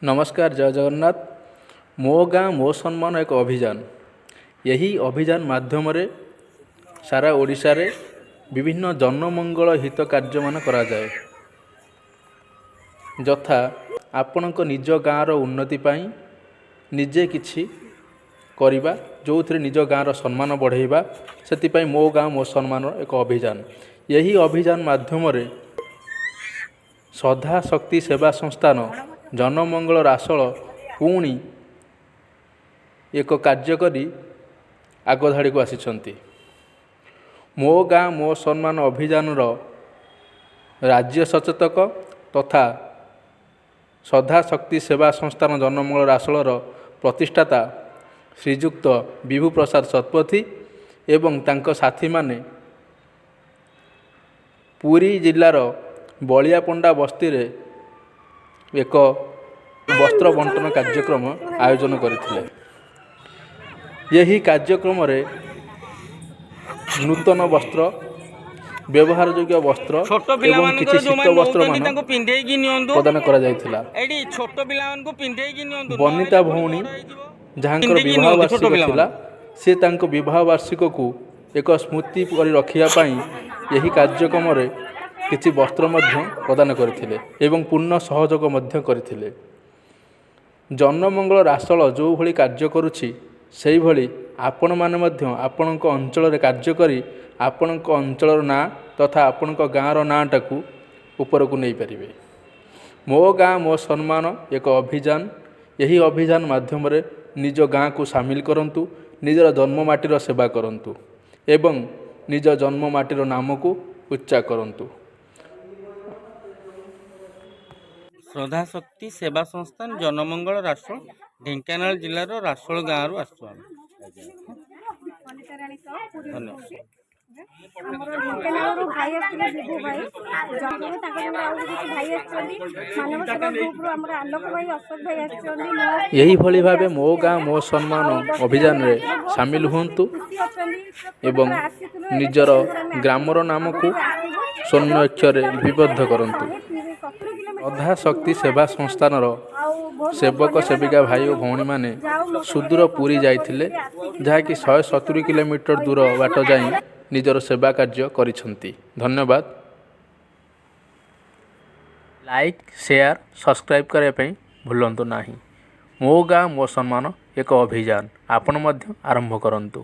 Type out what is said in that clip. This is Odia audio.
ନମସ୍କାର, ଜୟ ଜଗନ୍ନାଥ। ମୋ ଗାଁ ମୋ ସମ୍ମାନ ଏକ ଅଭିଯାନ। ଏହି ଅଭିଯାନ ମାଧ୍ୟମରେ ସାରା ଓଡ଼ିଶାରେ ବିଭିନ୍ନ ଜନମଙ୍ଗଳ ହିତ କାର୍ଯ୍ୟମାନ କରାଯାଏ, ଯଥା ଆପଣଙ୍କ ନିଜ ଗାଁର ଉନ୍ନତି ପାଇଁ ନିଜେ କିଛି କରିବା, ଯେଉଁଥିରେ ନିଜ ଗାଁର ସମ୍ମାନ ବଢ଼ାଇବା। ସେଥିପାଇଁ ମୋ ଗାଁ ମୋ ସମ୍ମାନ ଏକ ଅଭିଯାନ। ଏହି ଅଭିଯାନ ମାଧ୍ୟମରେ ଶ୍ରଦ୍ଧା ଶକ୍ତି ସେବା ସଂସ୍ଥାନ ଜନମଙ୍ଗଳ ରାସୋଳ ପୁଣି ଏକ କାର୍ଯ୍ୟ କରି ଆଗ ଧାଡ଼ିକୁ ଆସିଛନ୍ତି। ମୋ ଗାଁ ମୋ ସମ୍ମାନ ଅଭିଯାନର ରାଜ୍ୟ ସଚେତକ ତଥା ଶ୍ରଦ୍ଧା ଶକ୍ତି ସେବା ସଂସ୍ଥାନ ଜନମଙ୍ଗଳ ରାସୋଳର ପ୍ରତିଷ୍ଠାତା ଶ୍ରୀଯୁକ୍ତ ବିଭୁ ପ୍ରସାଦ ଶତପଥୀ ଏବଂ ତାଙ୍କ ସାଥିମାନେ ପୁରୀ ଜିଲ୍ଲାର ବଳିଆପଣ୍ଡା ବସ୍ତିରେ ଏକ ବସ୍ତ୍ର ବଣ୍ଟନ କାର୍ଯ୍ୟକ୍ରମ ଆୟୋଜନ କରିଥିଲେ। ଏହି କାର୍ଯ୍ୟକ୍ରମରେ ନୂତନ ବସ୍ତ୍ର, ବ୍ୟବହାର ଯୋଗ୍ୟ ବସ୍ତ୍ର ଛୋଟ ଏବଂ ପିଲାମାନଙ୍କର କିଛି ଶୀତ ଯୋଉମାନେ ବସ୍ତ୍ରମାନ ନଉଛନ୍ତି, ତାଙ୍କୁ ପିନ୍ଧେଇକି ନିଅନ୍ତୁ। ପ୍ରଦାନ କରାଯାଇଥିଲା। ଏଇଠି ଛୋଟ ପିଲାମାନଙ୍କୁ ପିନ୍ଧେଇକି ନିଅନ୍ତୁ। ବନିତା ନହେଲେ ପୁଣି ଭଉଣୀ, ବଡ଼ ହେଇଯିବ। ଯାହାଙ୍କର ପିନ୍ଧିକି ବିବାହ ନିଅନ୍ତୁ ଛୋଟ ବାର୍ଷିକ ଥିଲା, ପିଲାମାନଙ୍କୁ। ସେ ତାଙ୍କ ବିବାହ ବାର୍ଷିକକୁ ଏକ ସ୍ମୃତି କରି ରଖିବା ପାଇଁ ଏହି କାର୍ଯ୍ୟକ୍ରମରେ କିଛି ବସ୍ତ୍ର ମଧ୍ୟ ପ୍ରଦାନ କରିଥିଲେ ଏବଂ ପୂର୍ଣ୍ଣ ସହଯୋଗ ମଧ୍ୟ କରିଥିଲେ। ଜନମଙ୍ଗଳ ରାସୋଳ ଯେଉଁଭଳି କାର୍ଯ୍ୟ କରୁଛି, ସେଇଭଳି ଆପଣମାନେ ମଧ୍ୟ ଆପଣଙ୍କ ଅଞ୍ଚଳରେ କାର୍ଯ୍ୟ କରି ଆପଣଙ୍କ ଅଞ୍ଚଳର ନାଁ ତଥା ଆପଣଙ୍କ ଗାଁର ନାଁଟାକୁ ଉପରକୁ ନେଇପାରିବେ। ମୋ ଗାଁ ମୋ ସମ୍ମାନ ଏକ ଅଭିଯାନ। ଏହି ଅଭିଯାନ ମାଧ୍ୟମରେ ନିଜ ଗାଁକୁ ସାମିଲ କରନ୍ତୁ, ନିଜର ଜନ୍ମ ମାଟିର ସେବା କରନ୍ତୁ ଏବଂ ନିଜ ଜନ୍ମ ମାଟିର ନାମକୁ ଉଚ୍ଚା କରନ୍ତୁ। ଶ୍ରଦ୍ଧା ଶକ୍ତି ସେବା ସଂସ୍ଥାନ ଜନମଙ୍ଗଳ ରାସୋଳ, ଢେଙ୍କାନାଳ ଜିଲ୍ଲାର ରାସୋଳ ଗାଁରୁ ଆସିଛୁ ଆମେ। ବନିତା ରାଣୀ ସାହୁ, ପୁରୀରୁ ଧନ୍ୟବାଦ। କହୁଛି। ଆମର ଢେଙ୍କାନାଳରୁ ଭାଇ ଆସିଥିଲେ, ବିଭୁ ଭାଇ ଜଣରୁ। ତାଙ୍କ ସାଙ୍ଗରେ ଆଉ ବି କିଛି ଭାଇ ଆସିଛନ୍ତି। ମାନବ ସେବା ଗ୍ରୁପରୁ ଆମର ଆଲୋକ ଭାଇ, ଅଶୋକ ଭାଇ ଆସିଛନ୍ତି। ମୁଁ ଏହିଭଳି ଭାବେ ମୋ ଗାଁ ମୋ ସମ୍ମାନ ଆଉ ବସ୍ତିରେ ଅଭିଯାନରେ ଆମର ବହୁତ ସାମିଲ ସମସ୍ତେ ହୁଅନ୍ତୁ ଖୁସି ଅଛନ୍ତି। ଏବଂ ଗୋଟେ ଥର ଆସିଥିଲୁ, ଏବେ ନିଜର ସେକେଣ୍ଡ ଥର ଆମେ ଗ୍ରାମର ଆସିବୁ, ନାମକୁ ଆଗକୁ ବି ଆସିବୁ। ସ୍ୱର୍ଣ୍ଣ ବହୁତ ଅକ୍ଷରରେ ଖୁସି ଲାଗୁଛି। ଲିପିବଦ୍ଧ କରନ୍ତୁ। 170 କିଲୋମିଟର ଶ୍ରଦ୍ଧା ଶକ୍ତି ଦୂରରୁ ସେବା ଆସିଛନ୍ତି। ସଂସ୍ଥାନର ଆଉ ବହୁତ ବହୁତ ସେବକ ଧନ୍ୟବାଦ ସେବିକା ଭାଇ ଓ ଆପଣମାନଙ୍କୁ। ଭଉଣୀମାନେ ଯାଉ ମୋ ସୁଦୂର ସାଙ୍ଗରେ ପୁରୀ ସହଯୋଗ ଯାଇଥିଲେ, କରିକି ଆସିକି ଯାହାକି ସେମାନେ 170 ବାଣ୍ଟିଛନ୍ତି। କିଲୋମିଟର ଆଉ ଦୂର ବାଟ ଯାଇ ନିଜର ସେବା କାର୍ଯ୍ୟ କରିଛନ୍ତି। ଧନ୍ୟବାଦ। ଲାଇକ୍, ସେୟାର, ସବସ୍କ୍ରାଇବ୍ କରିବା ପାଇଁ ଭୁଲନ୍ତୁ ନାହିଁ। ମୋ ଗାଁ ମୋ ସମ୍ମାନ ଏକ ଅଭିଯାନ ଆପଣ ମଧ୍ୟ ଆରମ୍ଭ କରନ୍ତୁ।